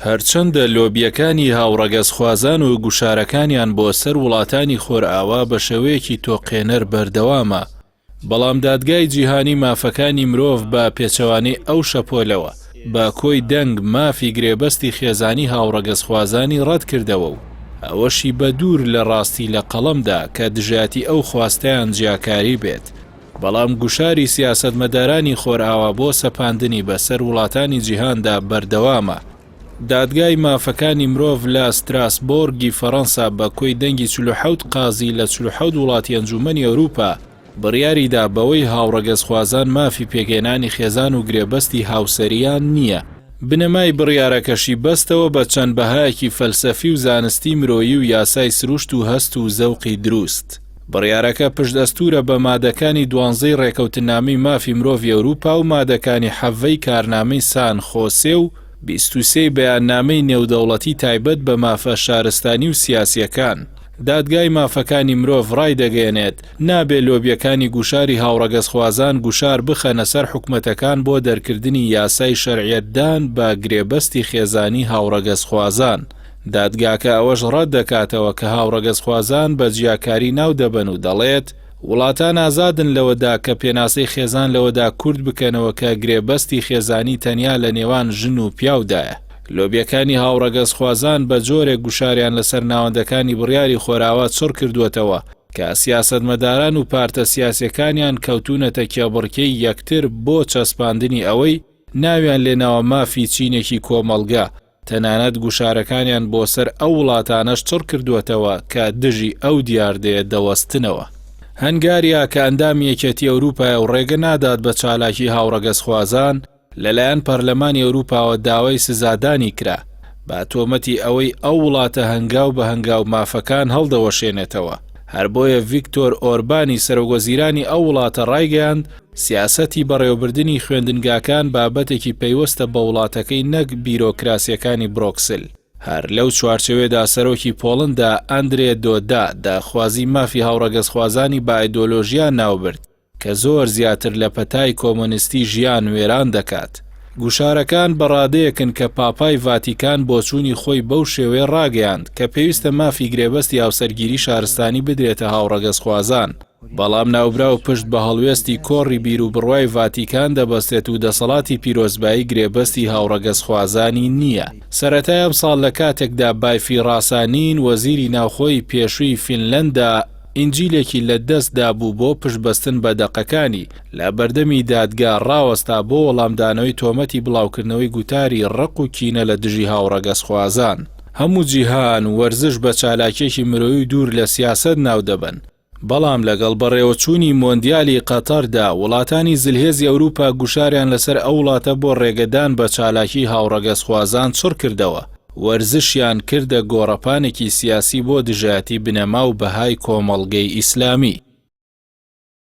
هەرچەندە لۆبییەکانی هاوڕەگەزخوازان و گوشارەکانیان بۆ سەر وڵاتانی خۆرئاوا بە شێوەیەکی تۆقێنەر بەردەوامە، بەڵام دادگای جیهانی مافەکانی مرۆڤ بە پێچەوانەی ئەو شەپۆلەوە بە کۆی دەنگ مافی گرێبەستی خێزانی هاوڕەگەزخوازانی ڕەتکردەوە و ئەوەشی بە دوور لە ڕاستی لە قەڵەم دا کە دژایەتی ئەو خواستەیان جیاکاری بێت. بەڵام گوشاری سیاسەتمەدارانی خۆرئاوا بۆ سەپاندنی بەسەر وڵاتانی جیهاندا بەردەوامە. دادگای مافەکانی مرۆڤ لە ستراسبۆرگی فەڕەنسا بە کۆی دەنگی 47 قازی لە 47 وڵاتی ئەنجوومەنی ئەوروپا بڕیاریدا بەوەی هاوڕەگەزخوازان مافی پێکهێنانی خێزان و گرێبەستی هاوسەرییان نییە. بنەمای بڕیارەکەشی بەستەوە بە چەند بەهایەکی فەلسەفی و زانستی مرۆیی و یاسای سروشت و هەست و زەوقی دروست. بڕیارەکە پشتئەستوورە بە مادەکانی دوانزەی ڕێکەوتننامەی مافی مرۆڤی ئەوروپا و مادەکانی حەڤەی کارنامەی سان خۆسێ و 23 ی بەیاننامەی نێودەوڵەتی تایبەت بە مافە شارستانی و سیاسییەکان. دادگای مافەکانی مرۆڤ ڕایدەگەیەنێت، نابێ لۆبییەکانی گوشاری هاوڕەگەزخوازان گوشار بخەنە سەر حکومەتەکان بۆ دەرکردنی یاسای شەرعیەتدان بە گرێبەستی خێزانی هاوڕەگەزخوازان. دادگاکە ئەوەش ڕەتدەکاتەوە کە هاوڕەگەزخوازان بە جیاکاری ناو دەبەن و دەڵێت، وڵاتان ئازادن لەوەدا کە پێناسەی خێزان لەوەدا کورت بکەنەوە کە گرێبەستی خێزانی تەنیا لە نێوان ژن و پیاودایە. لۆبیەکانی هاوڕەگەزخوازان بە جۆرێک گوشاریان لەسەر ناوەندەکانی بڕیاری خۆراوا چڕ کردووەتەوە کە سیاسەتمەداران و پارتە سیاسیەکانیان کەوتوونەتە کێبڕکێی یەکتر بۆ چەسپاندنی ئەوەی ناویان لێناوە مافی چینێکی کۆمەڵگە، تەنانەت گوشارەکانیان بۆ سەر ئەو وڵاتانەش چڕ کردووەتەوە کە دژی ئەو دیاردەیە دەوەستنەوە. هەنگاریا کە ئەندامی یەکێتی ئەوروپایە و ڕێگە نادات بە چالاکی هاوڕەگەزخوازان، لەلایەن پەرلەمانی ئەوروپاوە داوای سزادانی کرا بە تۆمەتی ئەوەی ئەو وڵاتە هەنگاو بە هەنگاو مافەکان هەڵدەوەشێنێتەوە. هەر بۆیە ڤیکتۆر ئۆربانی سەرۆکوەزیرانی ئەو وڵاتە ڕایگەیاند، سیاسەتی بەڕێوەبردنی خوێندنگاکان بابەتێکی پەیوەستە بە وڵاتەکەی نەک بیرۆکراسییەکانی برۆکسل. هەر لەو چوارچێوەیەدا سەرۆکی پۆڵندا ئەندرێ دۆدا داخوازی مافی هاوڕەگەزخوازانی بە ئایدۆلۆژیا ناوبرد کە زۆر زیاتر لە پەتای کۆمۆنیستی ژیان وێران دەکات. گوشارەکان بە ڕادەیەکن کە پاپای ڤاتیکان بۆچوونی خۆی بەو شێوەیە ڕاگەیاند کە پێویستە مافی گرێبەستی هاوسەرگیری شارستانی بدرێتە هاوڕەگەزخوازان، بەڵام ناوبراو پشت بە هەڵوێستی کۆڕی بیروبڕوای ڤاتیکان دەبەستێت و دەسەڵاتی پیرۆزبایی گرێبەستی هاوڕەگەزخوازانی نییە. سەرەتای ئەمساڵ لە کاتێکدا بایفی ڕاسانین وەزیری ناوخۆی پێشووی فینلەندا ئینجیلێکی لە دەست دابوو بۆ پشتبەستن بە دەقەکانی، لە بەردەمی دادگا ڕاوەستا بۆ وەڵامدانەوەی تۆمەتی بڵاوکردنەوەی گوتاری ڕق و کینە لە دژی هاوڕەگەزخوازان. هەموو جیهان وەرزش بە چالاکییەکی مرۆیی و دوور لە سیاسەت ناودەبەن، بەڵام لەگەڵ بەڕێوەچوونی مۆندیالی قەتەردا، وڵاتانی زلهێزی ئەوروپا گوشاریان لەسەر ئەو وڵاتە بۆ ڕێگەدان بە چالاکیی هاوڕەگەزخوازان چڕکردەوە، وەرزشیان کردە گۆڕەپانێکی سیاسی بۆ دژایەتی بنەما و بەهای کۆمەڵگەی ئیسلامی.